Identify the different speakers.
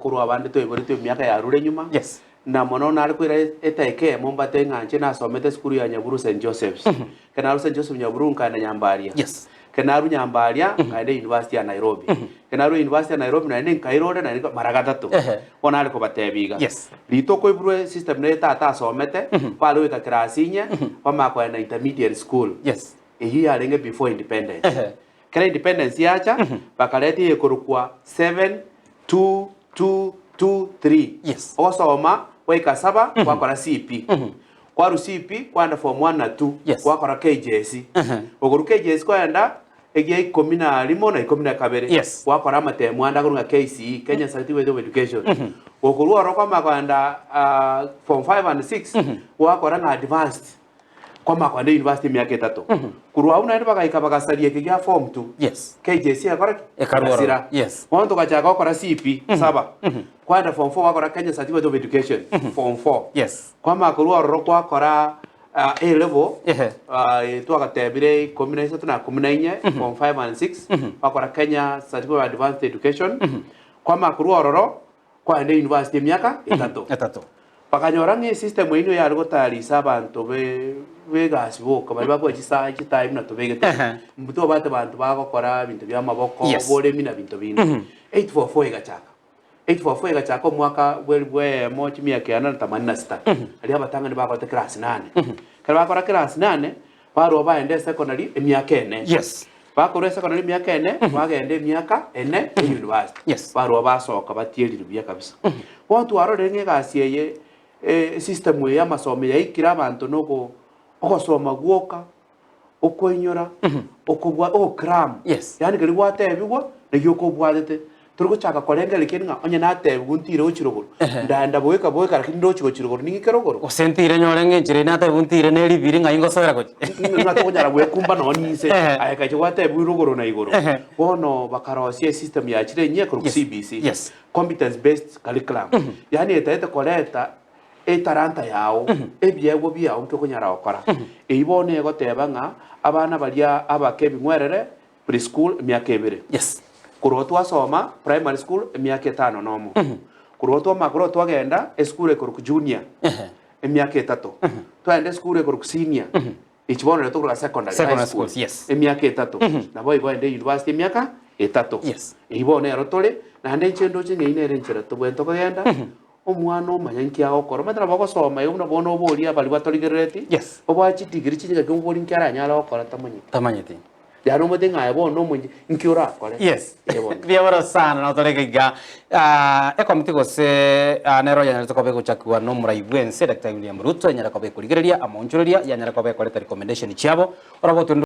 Speaker 1: korwa abande twaiboretwe emiaka yarure nyuma,
Speaker 2: Yes.
Speaker 1: na mono nare koira etaeka eyemo mbate ng'a inche nasomete esukuru ya Nyaburu St. Joseph's. Ekero narure St. Joseph Nyaburu nkaenda Nyambaria.
Speaker 2: Yes.
Speaker 1: Ekero narure Nyambaria nkaenda University ya Nairobi. Ekero narure University ya Nairobi naende nkaira ore naende mara gatato.
Speaker 2: Ehe.
Speaker 1: Bono nare kobatebia iga,
Speaker 2: Yes.
Speaker 1: rituko oiburwe system nere tata asomete, kware goika class inye, kwamanya kogenda intermediate school.
Speaker 2: Yes.
Speaker 1: Eyio yarenge before independence.
Speaker 2: Ehe.
Speaker 1: Ekero independence yacha, bakareta eyekorokwa 7, 2, 2, 2, 3.
Speaker 2: Yes.
Speaker 1: Ogosoma gwaika saba, gwakora CP. Kwarwa CP, kwaenda form 1 na 2,
Speaker 2: Yes.
Speaker 1: gwakora KJSE. Okorwa KJSE kwaenda egia ikomi na rimo na ikomi na kabere,
Speaker 2: Yes.
Speaker 1: gwakora amatemu ande akorwa ng'a KCE, Kenya Certificate of Education. Gokorwa ororo kwamanya koenda form 5 and 6, gwakora ng'a advanced. Kwamanya kogenda university emiaka etato. Korwa abwo naende bagaika bagasaria eke gia form two.
Speaker 2: Yes.
Speaker 1: KJSE egakora ki?
Speaker 2: Ekarwa ororo.
Speaker 1: Egasira.
Speaker 2: Yes.
Speaker 1: Bono togachaka gokora CP saba. Kwaenda form four gwakora Kenya Certificate of Education form four.
Speaker 2: Yes.
Speaker 1: Kwamanya korwa ororo gwakora A level
Speaker 2: Ehe.
Speaker 1: twagatebire ikomi na isato na kumi na inye form five and six gwakora Kenya Certificate of Advanced Education. Kwamanya korwa ororo Kwaenda university emiaka etato.
Speaker 2: Etato.
Speaker 1: Bakanyora ng'a esystem eyio nigo yare gotayarisha abanto be begasi boka baria bakoa chisaha chitime na tobegete.
Speaker 2: Ehe.
Speaker 1: Mbu tobate banto bagokora ebinto bia amaboko,
Speaker 2: Yes.
Speaker 1: oboremi na binto binde. 844 egachaka. 844 egachaka omwaka bwe elifu eyemo chimia kianda na themanini na sita. Aria abatang'ani bakorete class nane. Ekero bakora class nane, barwa baenda esecondary emiaka ene.
Speaker 2: Yes.
Speaker 1: Bakorwa esekondari emiaka ene, bagenda emiaka ene eyunivasiti.
Speaker 2: Yes.
Speaker 1: Barwa basoka batierire buya kabisa. Bono twarorire ng'a egasi eye, esystem eye y'amasomo yaikire abanto na ogo ogosoma gwoka, okoinyora, okobwa ogocram.
Speaker 2: Yes.
Speaker 1: Yaani keria gwatebigwa, naki okobwatete. Tori gochaka korengereria kende ng'a onye natebigwe ntire gochia rogoro, ndaenda boika boika lakini ndochi gochia rogoro ning'ike rogoro.
Speaker 2: Gose ntire nyore ng'a enchera eye natebigwe ntire ne ribiri ng'ai ngosoera gochia.
Speaker 1: Ng'a tokonyara gwekumba nonye ninse,
Speaker 2: Ehe.
Speaker 1: aye kache gwatebigwe rogoro na igoro.
Speaker 2: Ehe.
Speaker 1: Bono bakarosia esystem yachire enyia ekorokwa
Speaker 2: Yes.
Speaker 1: CBC,
Speaker 2: Yes.
Speaker 1: Competence Based Curriculum. Yaani etaete koreta etalanta yao, ebiegwa biao nki okonyara gokora. Eyio bono egoteba ng'a abana baria abake ebing'werere Pre-school emiaka ebere.
Speaker 2: Yes.
Speaker 1: Korwa twasoma primary school emiaka etano nomo. Korwa twamanya korwa twagenda esukuru ekorokwa junior
Speaker 2: Ehe.
Speaker 1: emiaka etato. Twagenda esukuru ekorokwa senior echi bono nero tokoroka secondary,
Speaker 2: Secondary
Speaker 1: high school
Speaker 2: schools, yes.
Speaker 1: emiaka etato. Nabo igo ogende university emiaka etato.
Speaker 2: Yes.
Speaker 1: Eyio bono nero tore, naende inche ndoche ng'a eyio nere enchera tobwenerete kogenda, omwana omanya nki agokora. Omanyete nabo ogosoma igo buna bono oborie abaria batorigerereti,
Speaker 2: Yes.
Speaker 1: obae chidegree chinyinga ki omoborie nki aranyare gokora tamanyeti.
Speaker 2: Tamanyeti.
Speaker 1: Yaani omanyete ng'a aye bono omonye nki orakore.
Speaker 2: Yes.
Speaker 1: Ee bono.
Speaker 2: Mbuya mono sana notoreke iga. Ah, ekomiti gose ah, nero yanyarete koba egochakigwa nomorai bwense Daktari William Ruto enyare koba ekorigereria amaonchoreria yanyare koba ekoreta recommendation chiabo orobo otwende.